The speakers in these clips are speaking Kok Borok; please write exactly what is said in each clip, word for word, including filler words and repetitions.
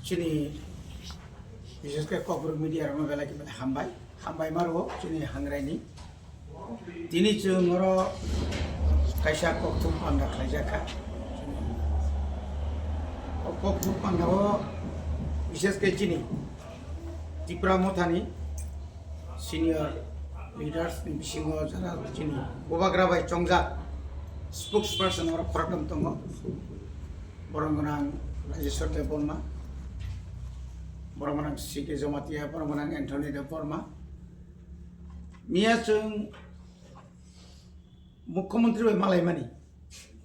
Chini, bishesh khe Kokborok media rokno belai khe belai hambai, hambai maro chini hangraini. Tini chwng oro kaisa kokthum panda khlaijak kha. O kokthum panda o bishesh khe chini Tipra Mothani senior leaders ni bisingo jara chini Bubagra bai chongjak spokesperson oro khoroktham tongo. Borok gwnang Rajeshwar Debbarma, borok gwnang C K Jamatia, borok gwnang Anthony Debbarma. Miya chwng Mukhyamantri bai malaimani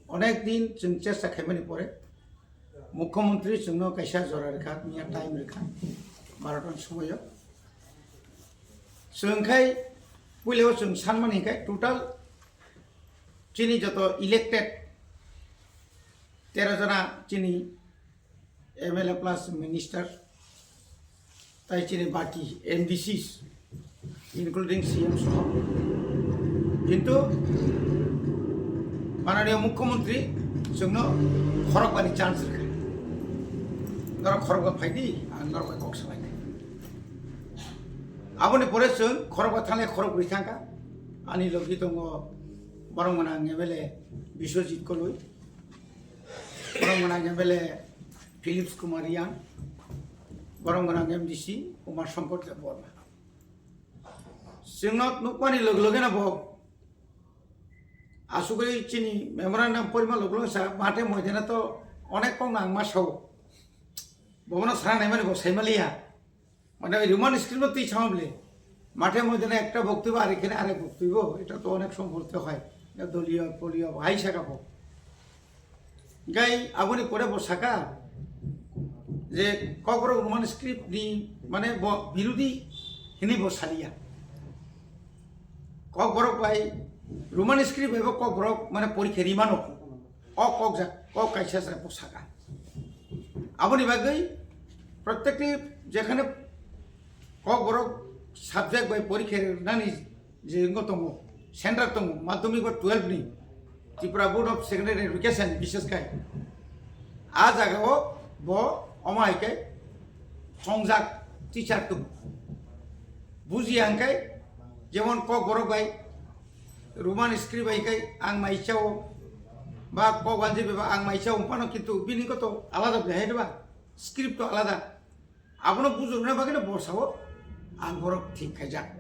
onek din chwng chesta khaimani pore Mukhyamantri chwngno kaisa jora rwkha, miya time rwkha, barota ni somoio. Chwng khai puilao chwng sanmani hinkhe total chini joto elected tero jona chini M L A plus minister, tai chini baki M D Cs, including C M soho. Kintu mananiya Mukhyamantri chwngno khorokbani chance rwkha. Norok khorokba phaidi, ang norok bai kok salainai. Aboni pore chwng khorokba thanglai khorokbrwi thangkha. Ani logi tongo borok gwnang M L A Biswajit Koloi, borok gwnang M L A Philips Kumar Riang, borok gwnang M D C Umar Shankar Debbarma. Chwngno nukmani loge logeno bo asugwi chini memorandum porima loge loge sa mathe moidana to onek kok nang ma sao. Bobono sana naimani bo saimaliya. Mane oi Roman script no twi sama bole. Mathe moidana ekta boktwibo ar ekhane arek boktwibo. Eta to onek somoy bolte hoy. Ya doliyo, poliyo, hai saka bo. Gai aboni pore bo saka je Kokborok Roman script ni mane bo birodi hinwi bo saliya. Kokborok bai Roman script bai bo Kokborok mane porikha rimano. O kok jak, kok kaisa se bo saka. Aboni bagwi protekti jekhane Kokborok subject bai porikha rinani je wngwi tongo, center tongo, madhyamik ba twelve ni Tripura Board of Secondary Education, bishesh khai a jaga o bo omo hai khe songjak teacher tongo. Bujiya hwnkhe jemon Kokborok bai Roman script bai khe ang mai chao ba Kokwanji bai ba ang mai chao phano kintu bini koto alada belai hai ba script to alada. Abono bujukna bagwi no bo sao ang borok thik khaijak.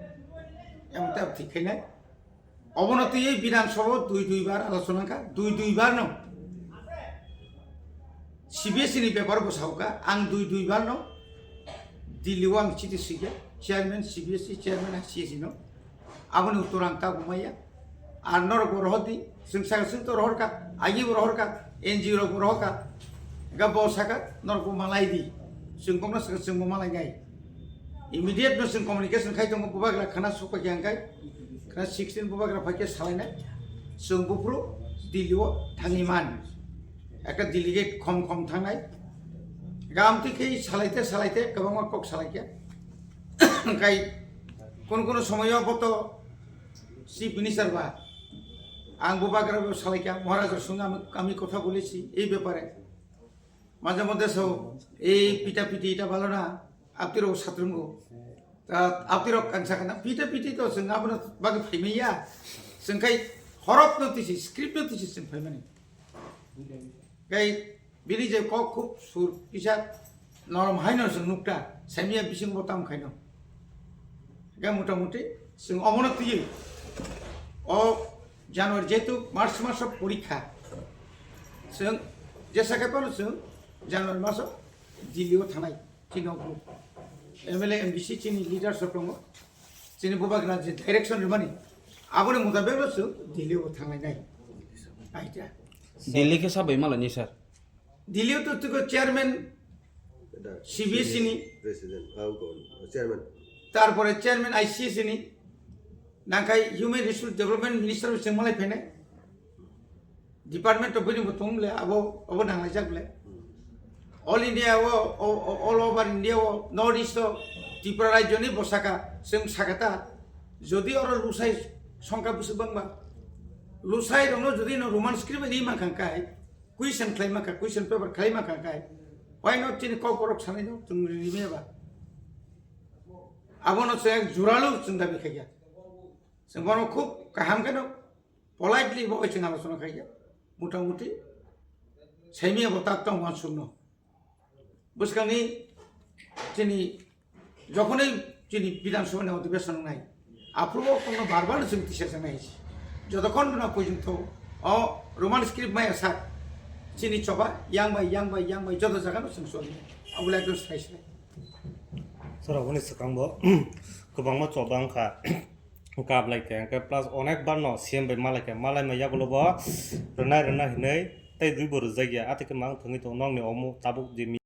Emon tei thik khainai. Obono twiwi Bidhan Sabha o dui dui bar alochona wngkha, dui dui bar no. C B S E ni bepar bo sao kha, ang dui dui bar no Delhi o ang chiti swikha, chairman C B S E, chairman I C S E no. Aboni uttor ang tabuk maya. Ar norok bo rohor di, chwng saka chwng to rohor kha, agi bo rohor kha, N G O rok bo rohor kha. Ga bo saka norok bo malai di. Chwng bokno saka chwng bo malai nai. Immediate no chwng communication khai tongo, bubagra khana sokpai khe hwnkhai. Khana sixteen bubagra phai khe salai nai. Chwng buphuru Delhi o thangwi man. Ekta delegate khom khom thangnai. Ga amtwi khe salai te salai te kwbangma kok salai khe. Hwnkhai kono kono somoyo bo to Chief Minister ba, ang bubagra bo salai kha, Maharaj sung ami, ami kotha bolechi ei bepare. Majhe moddhe so ei pita piti eta bhalo na, apni rok satrungo. Ta apni rok ang sakha na, pita piti to chwng abono bagwi phaimaya. Chwng khai horop no tisi, script no tisi chwng phaimani. Kai bini je kok khub sur kisa norom haino chwng nukta, saimya bising bo tam khaino. Ga mota moti chwng omono twiwi o January jehetu March maso porikha, chwng jesa khe phano chwng January maso Delhi o thanai chini o group M L A, M D C chini leaders rok tongo, chini bubagra je direction rwmani aboni mutabek no chwng Delhi o thanglai nai. Aita. Delhi khe sabai malani sir? Delhi o to tiko chairman C B S E ni, President, ah, ko, chairman. Tarpore chairman I C S ni, nangkhai Human Resource Development Minister bo chwng malai phainai. Department of bini bo tong le abo, abo nanglaijak le. All India o, o, o, all over India o, North East o, Tripura rajyo ni bo saka, chwng saka ta, jodi oro lusai songkha bwswk bangma, lusai rokno jodi no Roman script bai ri mankha kai, question khlai mankha, question paper khlai mankha kai, Paino chini kok borok sanai no chwng rimya ba. Abono chwng juralu chwng dabi khaikha. Chwng bono khub kaham kheno politely bo chwng alochona khaikha. Mota moti saimya bo tak tong wansukno. Bwskangni chini jokhonwi chini Bidhan Sabha ni odhibeshon wngnai, aphuru o kokno bar bar chwng tisa jaknai hai se. Jotokhon no porjonto o Roman script maya sak chini choba yang bai, yang bai, yang bai joto jaga no chwng soni. Abole ekdom sai sai. Sir, aboni swkang bo kwbangma choba wngkha. Kap lai khe, hwnkhe plus onek bar no C M bai malai khe, malai ma yagulo bo rwnai rwnai hinwi tei dui bo rwjak ya. Atwi khe mang thangwi tongo nokni omo tabuk je mi-